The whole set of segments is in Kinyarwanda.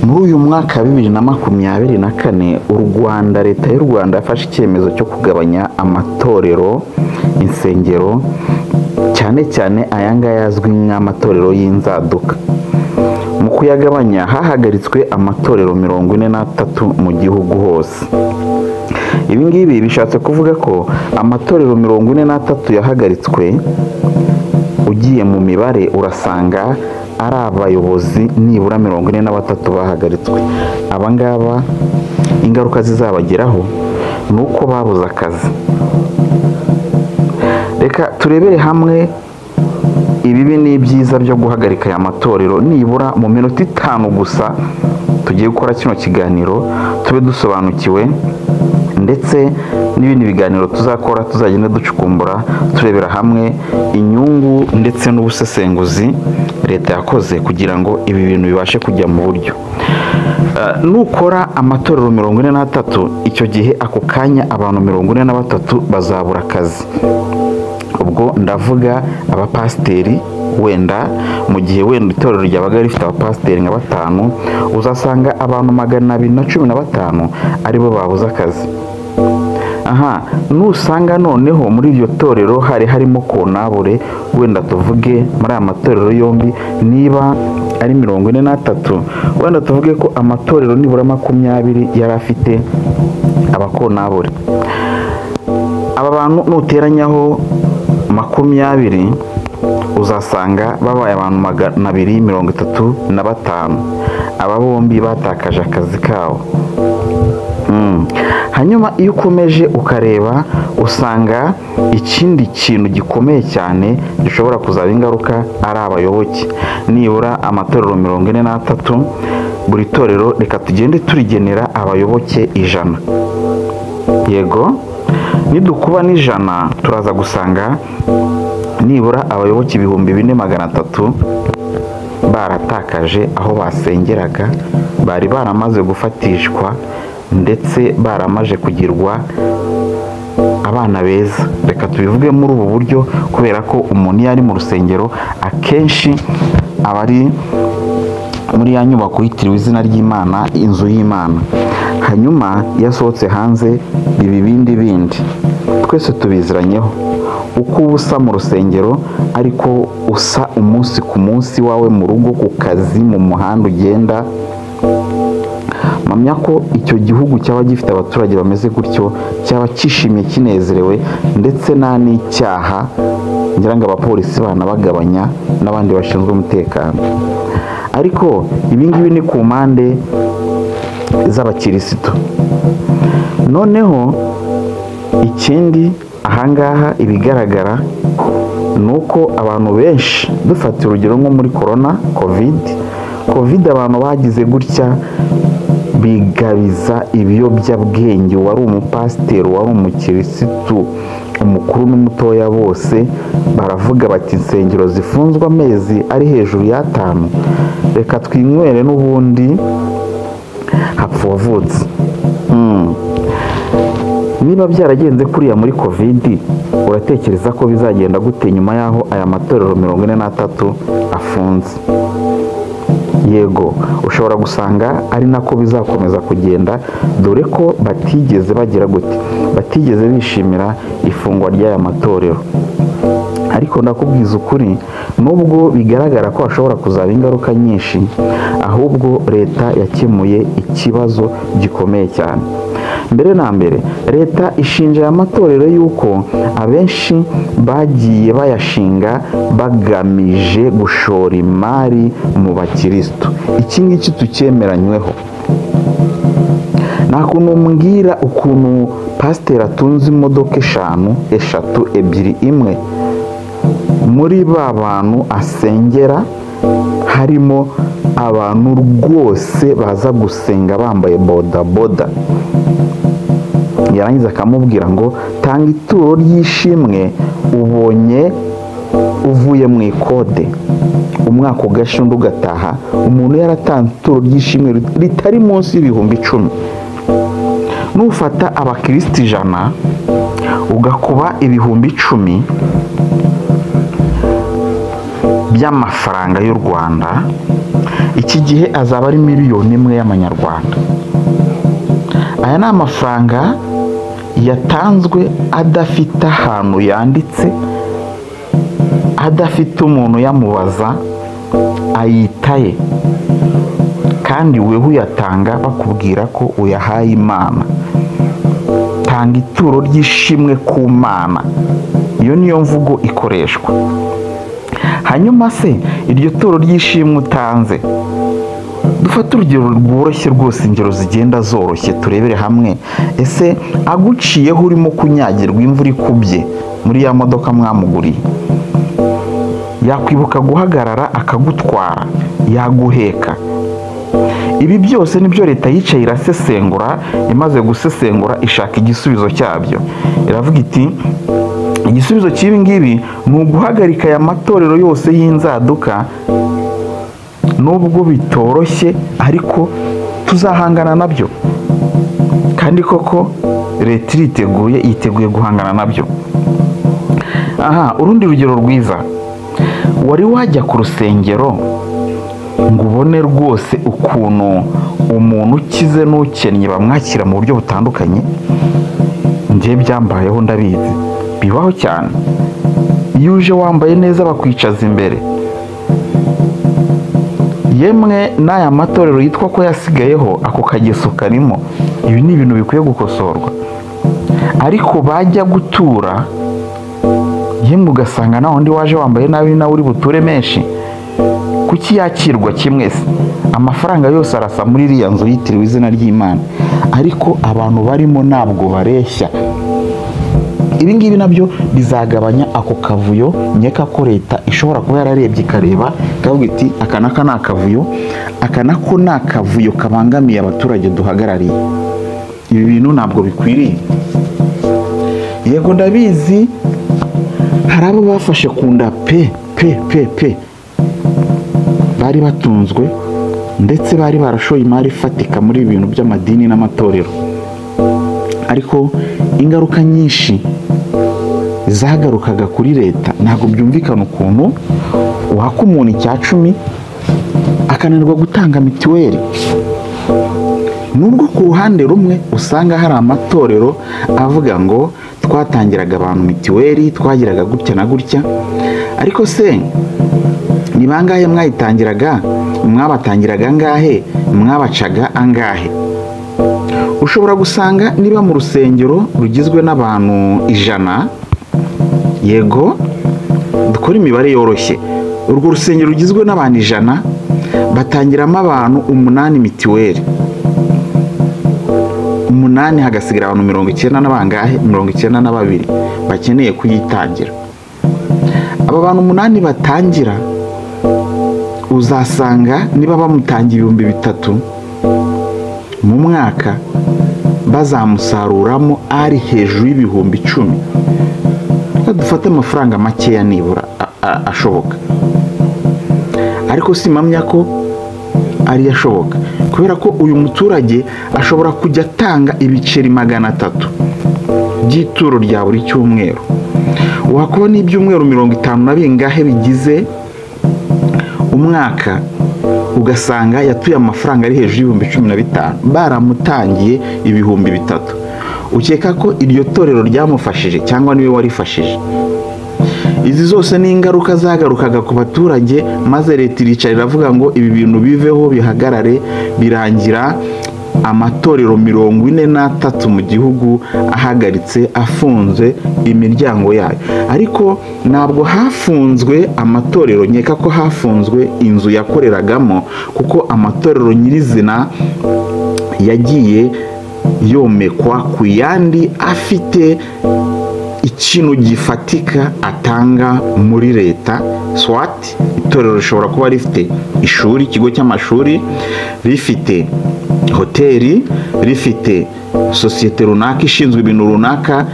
Muri uyu mwaka wa 2024, u Rwanda, leta y'u Rwanda yafashe icyemezo cyo kugabanya amatorero, insengero, cyane cyane aya ngaya azwi nk'amatorero y'inzaduka. Mu kuyagabanya hahagaritswe amatorero 43 mu gihugu hose. Ibi ngibi bishatse kuvuga ko amatorero 43 yahagaritswe, ugiye mu mibare urasanga ari abayobozi nibura 43 bahagaritswe. Aba ngaba ingaruka zizabageraho ni uko babuze akazi. Reka turebere hamwe ibibi n'ibyiza byo guhagarika aya matorero, nibura mu minota 5 gusa tugiye gukora kino kiganiro tube dusobanukiwe, ndetse n'ibindi biganiro tuzakora tuzagenda ducukumbura turebera hamwe inyungu ndetse n'ubusesenguzi leta yakoze kugira ngo ibi bintu bibashe kujya mu buryo. Nukora amatorero 43, icyo gihe ako kanya abantu 43 bazabura akazi. Ubwo ndavuga abapasiteri, wenda mu gihe wenda itorero ryabaga rifite abapasiteri nka 5, uzasanga abantu 215 aribo babuze akazi. Aha nusanga noneho muri iryo torero hari harimo konabure, wenda tuvuge muri aya matorero yombi niba ari 43, wenda tuvuge ko amatorero nibura 20 yari afite abakonabure. Aba bantu nuteranyaho 20 uzasanga babaye abantu 235. Aba bombi batakaje akazi kabo. Hanyuma iyo ukomeje ukareba usanga ikindi kintu gikomeye cyane gishobora kuzaba ingaruka ari abayoboke. Nibura amatorero 43, buri torero reka tugende turigenera abayoboke 100. Yego, nidukuba n'ijana turaza gusanga nibura abayoboke 4300 baratakaje aho basengeraga, bari baramaze gufatishwa ndetse baramaje kugirwa abana beza. Reka tubivuge muri ubu buryo, kubera ko umuntu iyo ari mu rusengero akenshi aba ari muri ya nyubako yitiriwe izina ry'Imana, inzu y'Imana. Hanyuma iyo asohotse hanze biba ibindi bindi. Twese tubiziranyeho uko uba usa mu rusengero, ariko usa umunsi ku munsi wawe mu rugo, ku kazi, mu muhanda ugenda. Mpamya ko icyo gihugu cyaba gifite abaturage bameze gutyo, cyaba cyishimye kinezerewe, ndetse nta n'icyaha ngira ngo abapolisi banabagabanya n'abandi bashinzwe umutekano. Ariko ibi ngibi ni ku mpande z'abakirisitu. Noneho ikindi ahangaha ibigaragara ni uko abantu benshi, dufata urugero nko muri corona, covid abantu bagize gutya bigabiza ibiyobyabwenge. Wari umupasiteri, wari umukirisitu, umukuru n'umutoya bose baravuga bati insengero zifunzwe amezi ari hejuru ya 5, reka twinywere n'ubundi hapfa uwavutse. Niba byaragenze kuriya muri covid, uratekereza ko bizagenda gute nyuma y'aho aya matorero 43 afunze? Yego, ushobora gusanga ari nako bizakomeza kugenda, dore ko batigeze bagira gute, batigeze bishimira ifungwa ry'aya matorero. Ariko ndakubwiza ukuri, nubwo bigaragara ko hashobora kuzaba ingaruka nyinshi, ahubwo leta yakemuye ikibazo gikomeye cyane. Mbere na mbere, leta ishinja aya matorero y'uko abenshi bagiye bayashinga bagamije gushora imari mu bakirisitu. Iki ngiki tucyemeranyweho. Nta kuntu mbwira ukuntu pasiteri atunze imodoka 5, 3, 2, 1, muri ba bantu asengera harimo abantu rwose baza gusenga bambaye bodaboda, yarangiza akamubwira ngo tanga ituro ry'ishimwe ubonye uvuye mu ikode, umwaka ugasha undi ugataha, umuntu yaratanze ituro ry'ishimwe ritari munsi y'ibihumbi 10. Nufata abakristo 100 ugakuba 10,000, by'amafaranga y'u Rwanda. Iki gihe azaba ari 1 miliyoni y'amanyarwanda. Aya ni amafaranga yatanzwe adafite ahantu yanditse, adafite umuntu uyamubaza, ayitaye, kandi weho uyatanga bakubwira ko uyahaye Imana. Tanga ituro ry'ishimwe ku Mana, iyo niyo mvugo ikoreshwa. Hanyuma se iryo turo ry'ishimwe utanze, dufate urugero rworoshye rwose, ingero zigenda zoroshye, turebere hamwe. Ese aguciyeho urimo kunyagirwa, imvura ikubye muri ya modoka mwamuguriye, yakwibuka guhagarara akagutwara, yaguheka? Ibi byose nibyo leta yicaye irasesengura. Imaze gusesengura ishaka igisubizo cyabyo, iravuga iti: "Igisubizo cy'ibi ngibi ni uguhagarika aya matorero yose y'inzaduka. Nubwo bitoroshye, ariko tuzahangana nabyo." Kandi koko leta iriteguye, yiteguye guhangana nabyo. Aha, urundi rugero rwiza: wari wajya ku rusengero ngo ubone rwose ukuntu umuntu ukize n'ukennye bamwakira mu buryo butandukanye? Njye byambayeho, ndabizi, bibaho cyane. Iyo uje wambaye neza bakwicaza imbere. Yemwe n'aya matorero yitwa ko yasigayeho, ako kageso karimo. Ibi ni ibintu bikwiye gukosorwa. Ariko bajya gutura, yemwe ugasanga na wundi waje wambaye nabi nawe uri buture menshi. Kuki yakirwa kimwe se? Amafaranga yose arasa muri iriya nzu yitiriwe izina ry'Imana, ariko abantu barimo ntabwo bareshya. Ibi ngibi nabyo bizagabanya ako kavuyo. Nkeka ko leta ishobora kuba yararebye, ikareba, ikavuga iti: "Aka naka ni akavuyo, aka nako ni akavuyo kabangamiye abaturage duhagarariye. Ibi bintu ntabwo bikwiriye." Yego, ndabizi, hari abo bafashe ku nda pe pe pe pe, bari batunzwe ndetse bari barashoye imari ifatika muri ibi bintu by'amadini n'amatorero, ariko ingaruka nyinshi zagarukaga kuri leta. Ntabwo byumvikana ukuntu waka umuntu 10% akananirwa gutanga mituweli. Nubwo ku ruhande rumwe usanga hari amatorero avuga ngo twatangiraga abantu mituweli, twagiraga gutya na gutya, ariko se ni bangahe mwayitangiraga? Mwabatangiraga angahe? Mwabacaga angahe? Ushobora gusanga niba mu rusengero rugizwe n'abantu 100, yego dukora imibare yoroshye, urwo rusengero rugizwe n'abantu 100 batangiramo abantu 8 mituweli, 8, hagasigara abantu 90 na bangahe? 92 bakeneye kuyitangira. Aba bantu 8 batangira, uzasanga niba bamutangiye 3000 mu mwaka, bazamusaruramo ari hejuru y'10,000. Reka dufate amafaranga makeya nibura ashoboka, ariko simpamya ko ariyo ashoboka, kubera ko uyu muturage ashobora kujya atanga ibiceri 300 by'ituro rya buri cyumweru. Wakuba n'ibyumweru 50 na bingahe bigize umwaka, ugasanga yatuye amafaranga ari hejuru y'15,000, baramutangiye 3000. Ukeka ko iryo torero ryamufashije cyangwa niwe warifashije? Izi zose ni ingaruka zagarukaga ku baturage, maze leta iricara iravuga ngo ibi bintu biveho, bihagarare. Birangira amatorero 43 mu gihugu ahagaritse, afunze imiryango yayo. Ariko ntabwo hafunzwe amatorero, nkeka ko hafunzwe inzu yakoreragamo, kuko amatorero nyirizina yagiye yomekwa ku yandi afite ikintu gifatika atanga muri leta. Soit itorero rishobora kuba rifite ishuri, ikigo cy'amashuri, rifite hoteli, rifite sosiyete runaka ishinzwe ibintu runaka,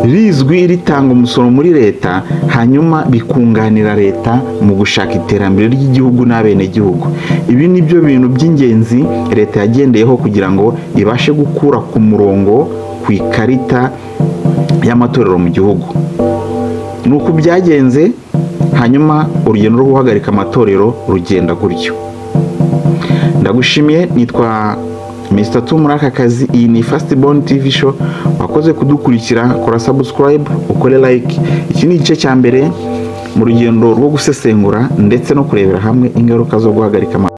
rizwi, ritanga umusoro muri leta, hanyuma bikunganira leta mu gushaka iterambere ry'igihugu n'abenegihugu. Ibi ni byo bintu by'ingenzi leta yagendeyeho kugira ngo ibashe gukura ku murongo ku ikarita y'amatorero mu gihugu. Ni uku byagenze. Hanyuma urugendo rwo guhagarika amatorero rugenda gutyo. Ndagushimiye, nitwa Mr. Tu muri aka kazi. Iyi ni Firstborn TV Show. Wakoze kudukurikira, kora subscribe, ukore like. Iki ni igice cya mbere mu rugendo rwo gusesengura ndetse no kurebera hamwe ingaruka zo guhagarika amatorero.